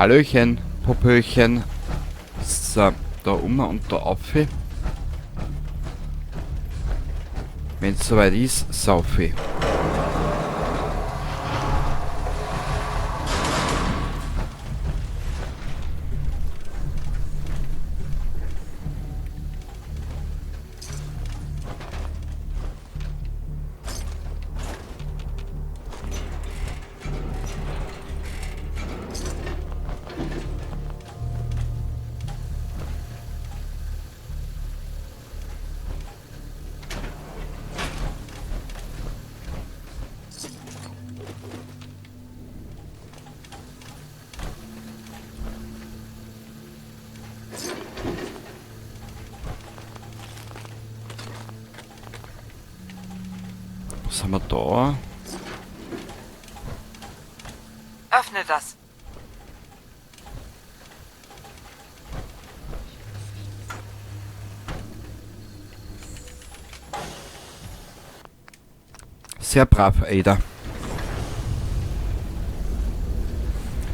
Hallöchen, Popöchen. So, da um und da auf. Wenn es soweit ist, sauf ich. Was haben wir da? Öffne das. Sehr brav, Ada.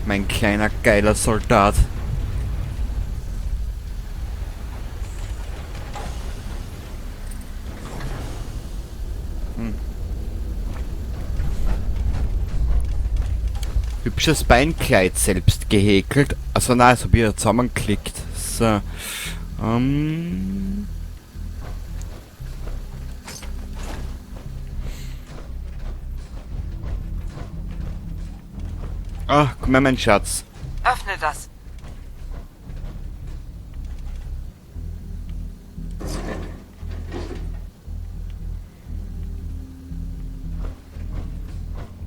Mein kleiner geiler Soldat. Hm. Hübsches Beinkleid selbst gehäkelt. Also nein, das hab ich ja zusammengeklickt. So. Ah, komm her, mein Schatz. Öffne das.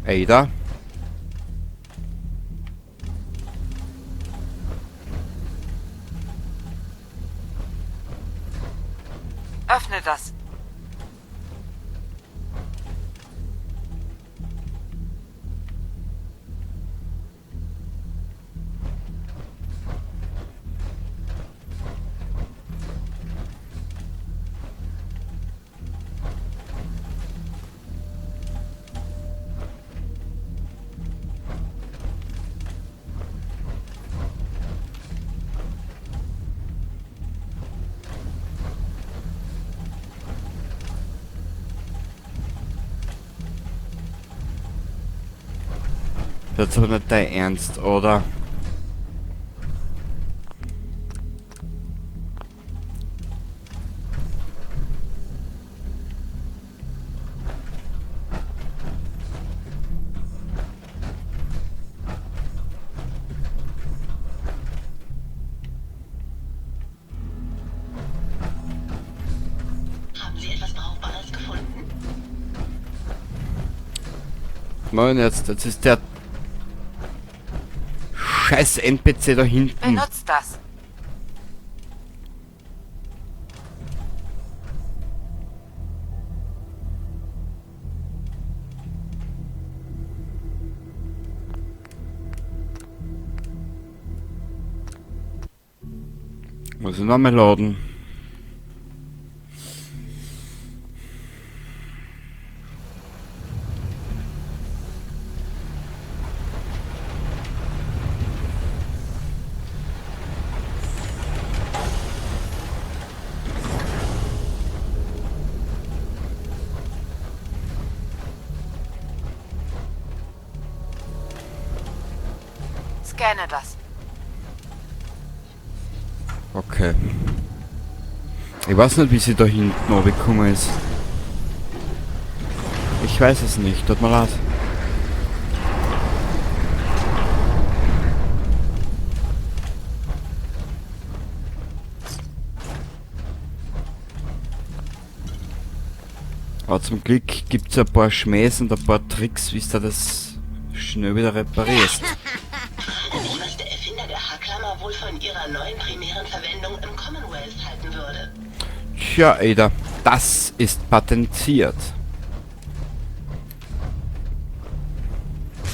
Ada. Öffne das. Das ist aber nicht dein Ernst, oder? Haben Sie etwas Brauchbares gefunden? Moin, jetzt ist der scheiß NPC da hinten. Benutzt das. Muss ich nochmal laden. Scanne das. Okay. Ich weiß nicht, wie sie da hinten runtergekommen ist. Ich weiß es nicht, tut mir leid. Aber zum Glück gibt's ein paar Schmähs und ein paar Tricks, wie du das schnell wieder reparierst. Frage mich, was der Erfinder der Haarklammer wohl von ihrer neuen primären Verwendung im Commonwealth halten würde. Tja, Ada, das ist patentiert.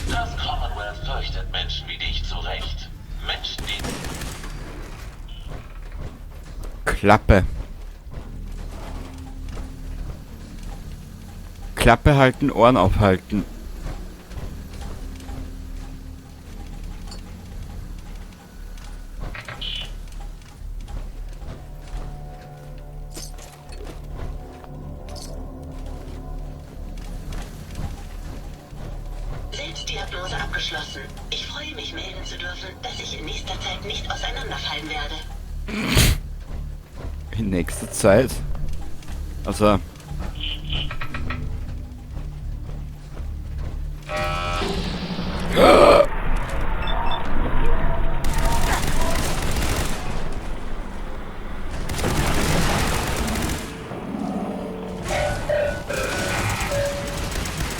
Das Commonwealth fürchtet Menschen wie dich zu Recht. Menschen, die... Klappe. Klappe halten, Ohren aufhalten. abgeschlossen. Ich freue mich, melden zu dürfen, dass ich in nächster Zeit nicht auseinanderfallen werde. In nächster Zeit? Also...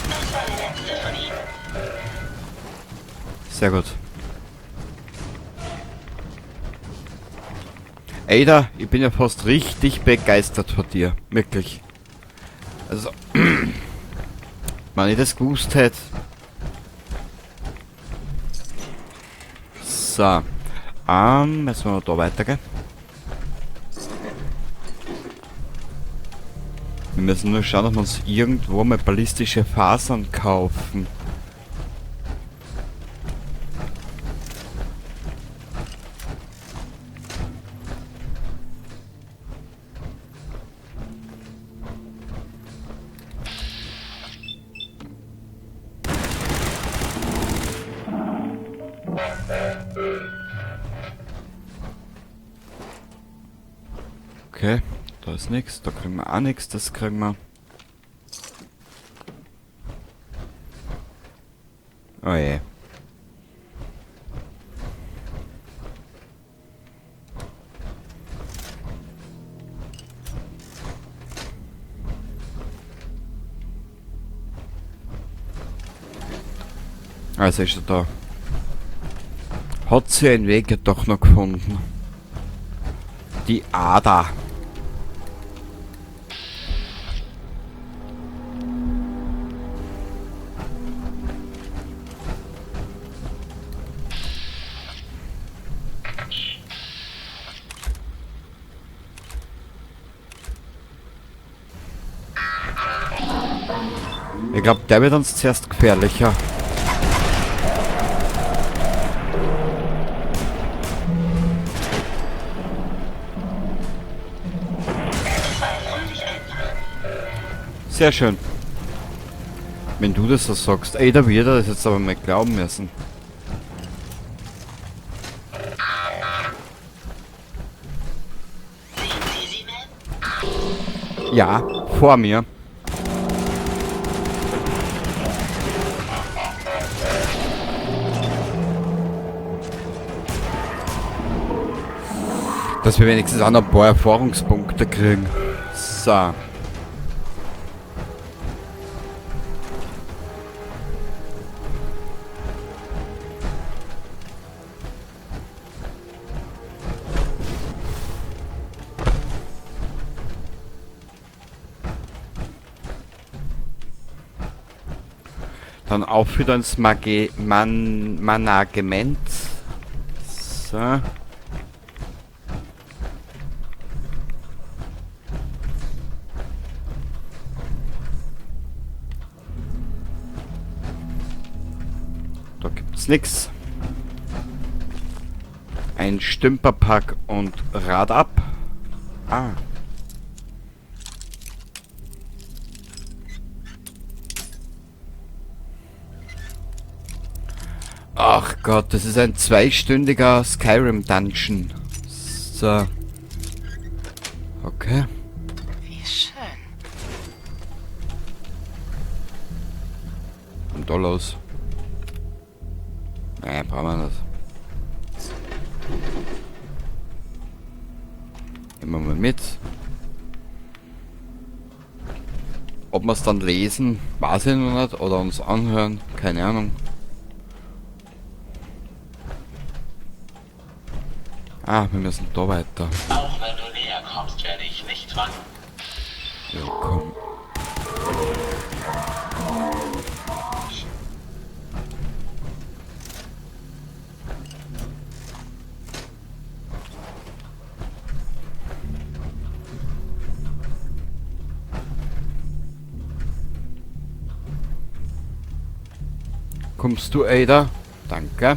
Das war der letzte von ihnen. Sehr gut. Ada, ich bin ja fast richtig begeistert von dir. Wirklich. Also, wenn ich das gewusst hätte. So. Jetzt wollen wir da weitergehen. Wir müssen nur schauen, ob wir uns irgendwo mal ballistische Fasern kaufen. Okay, da ist nix, da kriegen wir auch nix, das kriegen wir. Oh je. Also ist er da. Hat sie einen Weg ja doch noch gefunden. Die Ada. Ich glaub, der wird uns zuerst gefährlicher. Sehr schön. Wenn du das so sagst. Ey, da wird er das jetzt aber mal glauben müssen. Sehen Sie sie, Ma'am? Ja, vor mir. Dass wir wenigstens auch noch ein paar Erfahrungspunkte kriegen. So. Dann auf wieder ins Management. So. Da gibt's nix. Ein Stümperpack und Rad ab. Ah. Ach Gott, das ist ein zweistündiger Skyrim Dungeon. So. Okay. Wie schön. Und da los. Nein, brauchen wir nicht. Nehmen wir mal mit. Ob wir's dann lesen, weiß ich noch nicht. Oder uns anhören, keine Ahnung. Ah, wir müssen da weiter. Auch wenn du näher kommst, werde ich nicht warten. Ja, komm. Kommst du, Ada? Danke.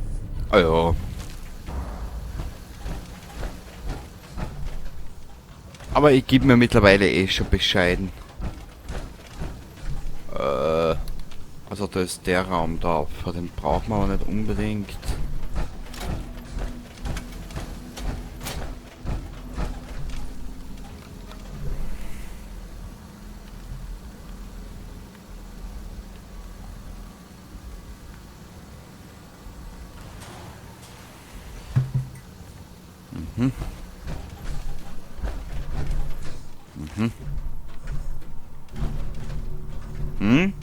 Ah ja. Aber ich gebe mir mittlerweile eh schon bescheiden. Also da ist der Raum da, den brauchen wir aber nicht unbedingt. Mhm. Mhm. Hm?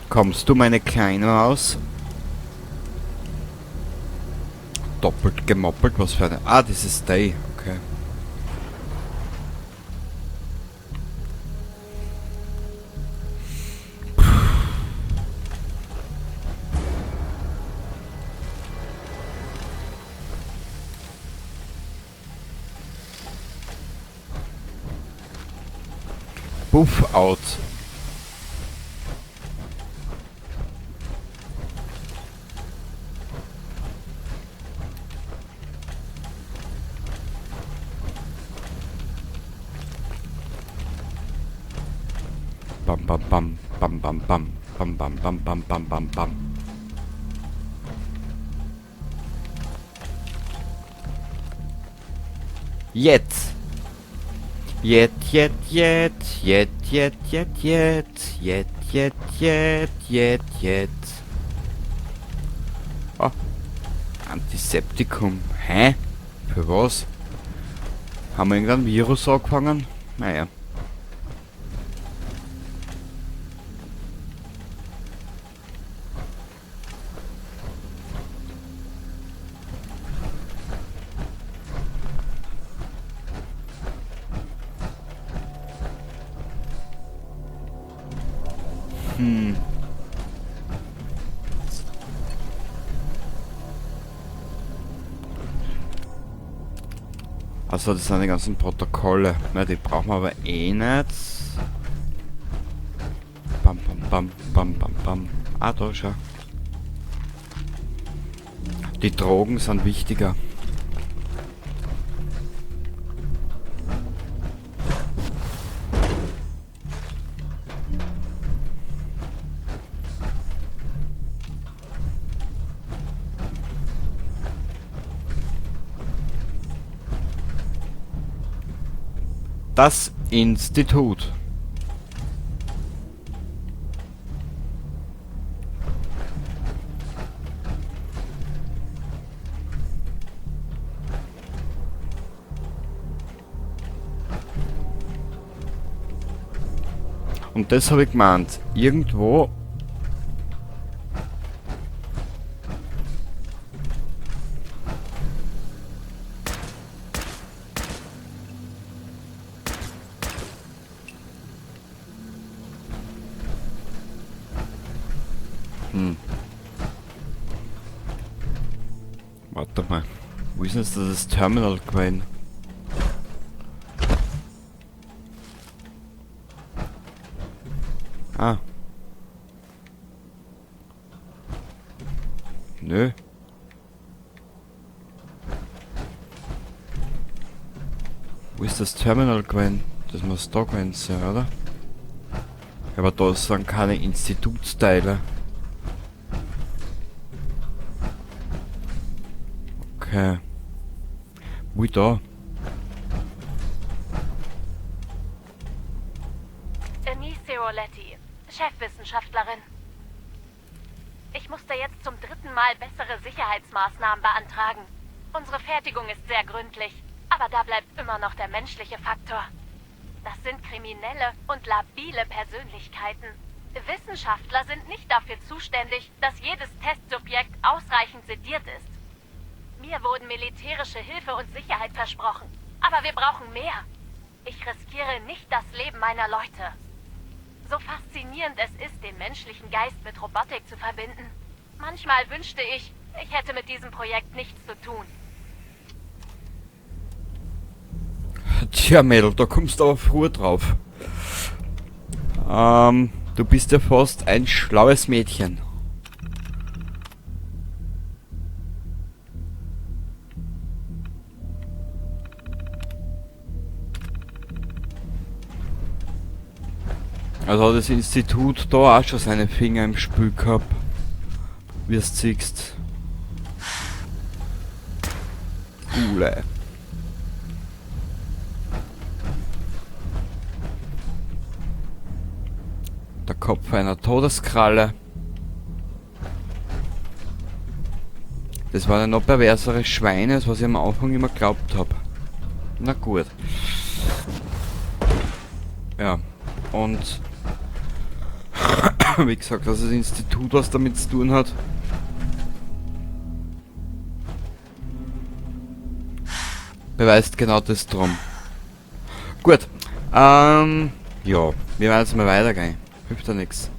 Kommst du, meine Kleine, raus? Doppelt gemoppelt, was für eine... Ah, das ist Day, okay. Buff out. Bam bam bam bam bam bam bam bam bam bam bam bam bam. Jetzt. Jet, jet, jet, jet, jet, jet, jet, jet, jet, jet, jet, jet. Oh. Antiseptikum. Hä? Für was? Haben wir irgendein Virus angefangen? Naja. Also das sind die ganzen Protokolle. Na, die brauchen wir aber eh nicht. Bam, bam, bam, bam, bam, bam. Ah, da, schau. Die Drogen sind wichtiger. Das Institut. Und das habe ich gemeint. Irgendwo... Warte mal. Wo ist denn jetzt das Terminal gewesen? Ah. Nö. Wo ist das Terminal gewesen? Das muss da gewesen sein, oder? Aber da sind keine Institutsteile. Okay. Wo ist da? Amicia Roletti, Chefwissenschaftlerin. Ich musste jetzt zum 3. Mal bessere Sicherheitsmaßnahmen beantragen. Unsere Fertigung ist sehr gründlich, aber da bleibt immer noch der menschliche Faktor. Das sind kriminelle und labile Persönlichkeiten. Wissenschaftler sind nicht dafür zuständig, dass jedes Testsubjekt ausreichend sediert ist. Mir wurden militärische Hilfe und Sicherheit versprochen, aber wir brauchen mehr. Ich riskiere nicht das Leben meiner Leute. So faszinierend es ist, den menschlichen Geist mit Robotik zu verbinden. Manchmal wünschte ich, ich hätte mit diesem Projekt nichts zu tun. Tja, Mädel, da kommst du aber früh drauf. Du bist ja fast ein schlaues Mädchen. Also hat das Institut da auch schon seine Finger im Spiel gehabt. Wie es siehst. Gule. Der Kopf einer Todeskralle. Das war ja noch perversere Schweine, als was ich am Anfang immer geglaubt habe. Na gut. Ja, und wie gesagt, dass das Institut was damit zu tun hat. Beweist genau das drum. Gut. Ja, wir werden jetzt mal weitergehen. Hilft ja nix.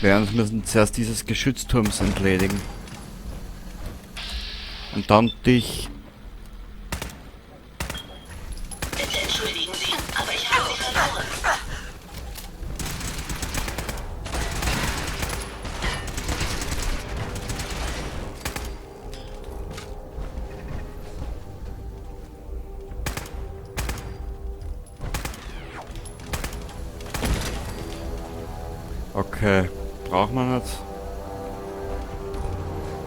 Wir müssen zuerst dieses Geschützturms entledigen. Und dann dich. Bitte entschuldigen Sie, aber ich habe Sie verloren. Okay. Braucht man nicht.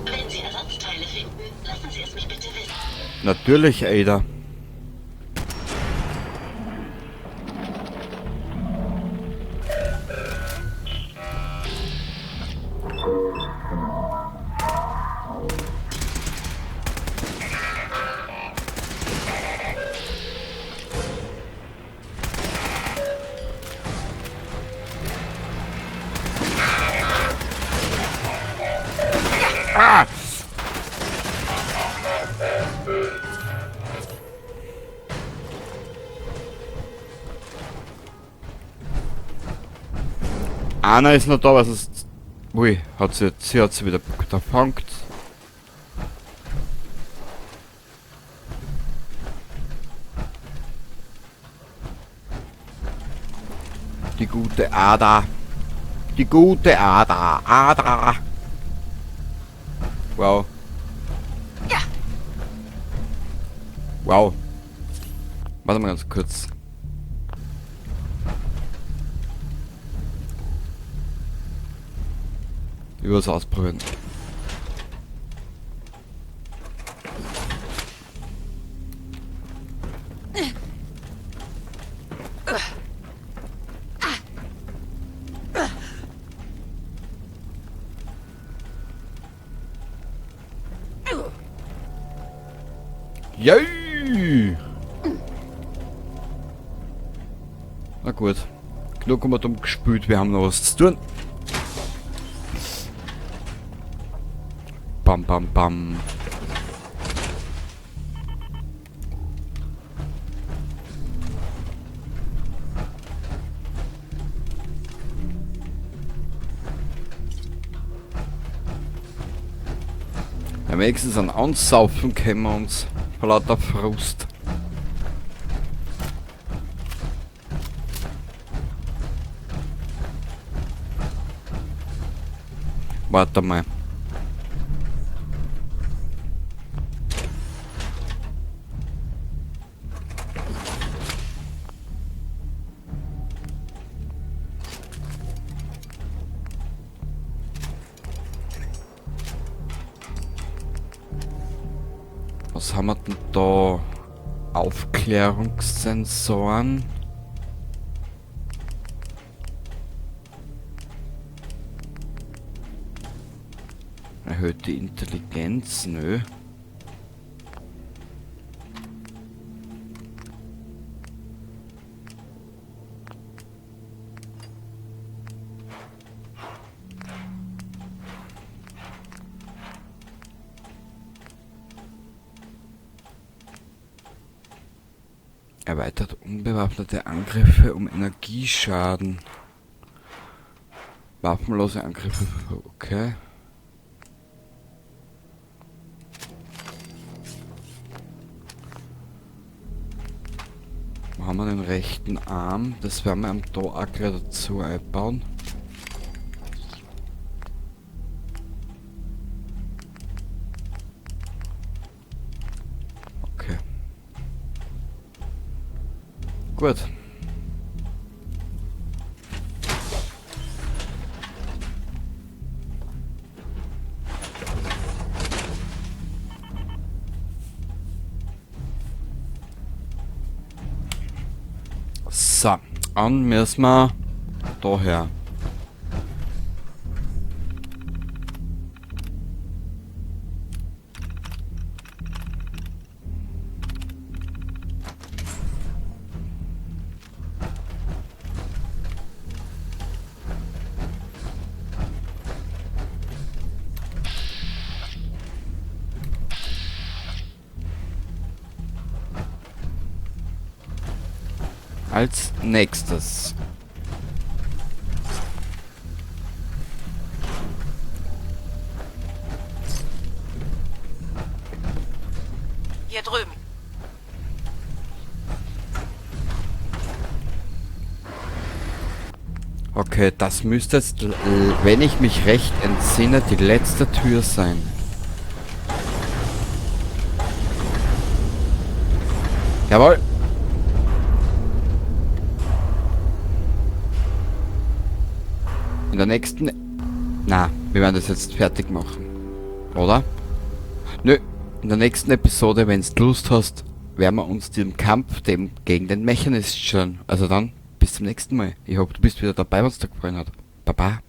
Wenn Sie Ersatzteile finden, lassen Sie es mich bitte wissen. Natürlich, Ada. Ah! Einer ist noch da, was ist. Ui, hat sie, sie hat sie wieder gefangen. Die gute Ada. Die gute Ada. Ada. Wow. Ja. Wow. Warte mal ganz kurz. Ich will was ausprobieren. Yay! Na gut. Genug haben wir dumm gespült, wir haben noch was zu tun. Bam, bam, bam. Ja, wenigstens ein Ansaufen können wir uns vor lauter Frust. Warte mal. Was haben wir denn da? Aufklärungssensoren. Erhöht die Intelligenz, nö. Erweitert unbewaffnete Angriffe um Energieschaden. Waffenlose Angriffe, okay. Wo haben wir den rechten Arm? Das werden wir am da auch gleich dazu einbauen. Okay. Gut. So, dann müssen wir daher. Als nächstes. Hier drüben. Okay, das müsste jetzt, wenn ich mich recht entsinne, die letzte Tür sein. Jawohl. In der nächsten... Na, wir werden das jetzt fertig machen. Oder? Nö, in der nächsten Episode, wenn du Lust hast, werden wir uns dem Kampf dem gegen den Mechanist stellen. Also dann, bis zum nächsten Mal. Ich hoffe, du bist wieder dabei, wenn's dir gefallen hat. Baba.